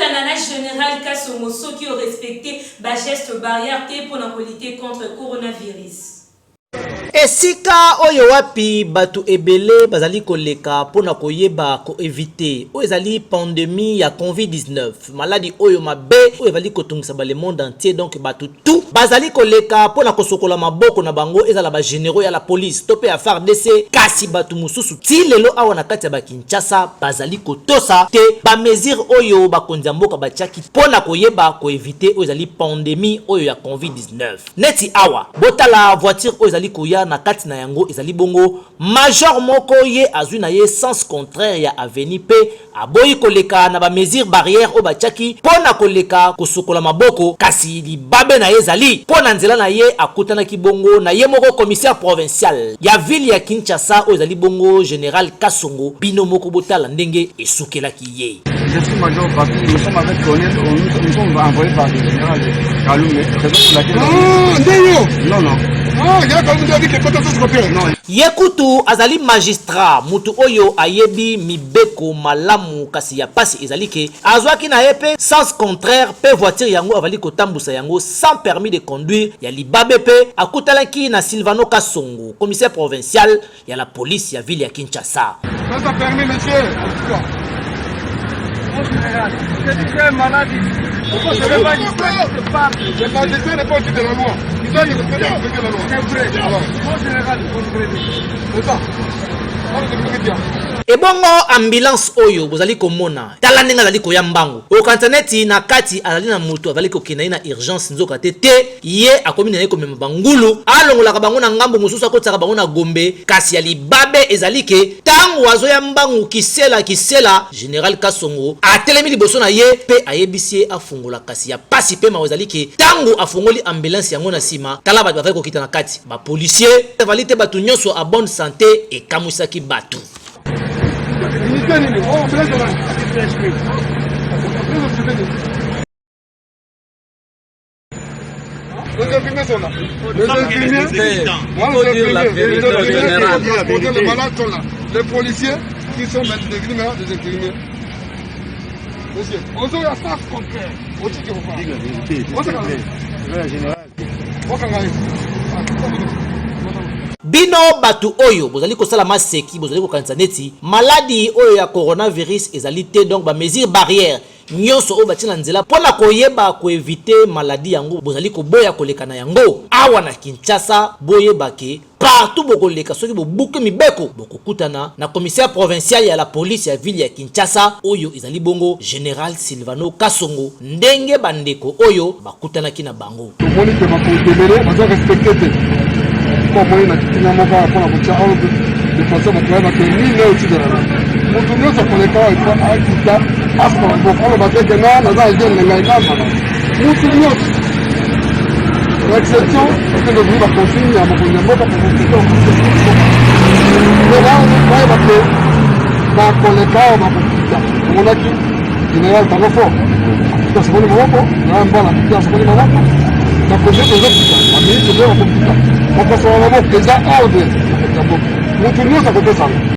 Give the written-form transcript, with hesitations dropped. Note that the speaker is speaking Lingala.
Okokutana na General Kasongo soki o respecter ba gestes barrières te pona ko lutter contre coronavirus. Esika oyo wapi bato ebele bazali koleka mpo na koyeba ko eviter oyo ezali pandemie ya Convid 19, maladi oyo mabe oyo ezali kotungisa ba le monde entier, donc bato tout bazali koleka mpo na kosokola maboko na bango, ezala ba generaux ya la police to mpe ya fardc, kasi bato mosusu ti lelo awa na kati ya ba Kinshasa bazali kotosa te ba mesures oyo bakonzi ya mboka batiaki mpo na koyeba ko eviter oyo ezali pandemie oyo ya Convid 19. Neti awa, botala voiture oyo ezali koya na kati na yango ezali bongo major moko ye azwi na ye sens contraire ya avenue mpe aboyi koleka na ba mesures barrières oyo batiaki mpo na koleka kosokola maboko kasi libabe na ye ezali mpo na nzela na ye akutanaki bongo na ye moko commissaire provincial ya ville ya Kinshasa oyo ezali bongo general Kasongo bino moko botala ndenge esukelaki ye. Je suis Major Papi, nous sommes avec Colonel, nous sommes envoyés par le général Kalume, raison pour laquelle... Ah, ndeyo Non, non. Ah, général Kalume a dit que kota sous côté. Non. Ye kutu azali magistrat, mutu oyo ayebi mibeko malamu kasi ya pasi ezali ke azwaki na ye pe sens contraire pe voiture yango avali kotambusa yango sans permis de conduire ya libabe pe akutanaki na Sylvano Kasongo, commissaire provincial ya la police ya ville ya Kinshasa. Pesa permis monsieur. Mon général, je dis que maladie. Pourquoi je vais pas dire que parle? Le magistrat n'est pas au-dessus de la loi. Il doit respecter la loi. C'est vrai. Alors, mon général, vous comprenez. C'est ça. Ebongo ambulance oyo bozali komona, tala ndenge azali koya mbangu, okanisa neti na kati azali na moto azali kokenda ye na urgence, nzoka te te Ye akomi na ye komema ba ngulu, alongolaka bango na ngambo mosusu akotisaka bango na Gombe, kasi ya libabe ezali ke tango azoya mbangu kisela kisela, General Kasongo atelemi liboso na ye pe ayebisi ye afungola, kasi ya pasi pe mawa ezali ke tango afongoli ambulance yango na sima, tala bato bazali kokita na kati, ba policiers, ezali te bato nyonso a bonne sante, ekamwisaki bato. Unité nini? Oh, ambulance ya nani? Ambulance ya nani? Les infirmiers sont là. Les infirmiers, voilà, les infirmiers, les infirmiers, les malades sont là. Les policiers qui sont devenus maintenant des infirmiers. Monsieur, on a un sens contraire. On dit que vous parlez. Bino batu oyo bozali kosala maseki bozali kokanisa neti maladi oyo ya coronavirus ezali te donc ba mesures barrières Nionso oyo batie na nzela pona koyeba ko eviter maladie yango bozali koboya koleka na yango awa na Kinshasa boyeba ke partout bokoleka soki bobuki mibeko bokokutana na commissaire provincial ya la police ya ville ya Kinshasa oyo ezali bongo general Sylvano Kasongo ndenge ba ndeko oyo bakutanaki na bango. Tomoni ke bakonzi ebele baza respecte te mpo omoni na kitinga moko awa mpona kotya ordre de façon bato bayeba ke nini oyo otindela na moto nyonso akoleka awa ifo akita asuka maboko aloba te ke na naza jeune na ngai namana moto nyonso na exception okende ozwi baconsigne ya mokonzi ya mboka bayeba ke bakoleka awa bakokita omonaki General bango fort. Akita sokoli maboko, na mbala akita sokoli maboko. Na president tozokita, ba ministre nde bakokita. Bakosola maboko eza ordre ya mboka. Moto nyonso akopesa yango.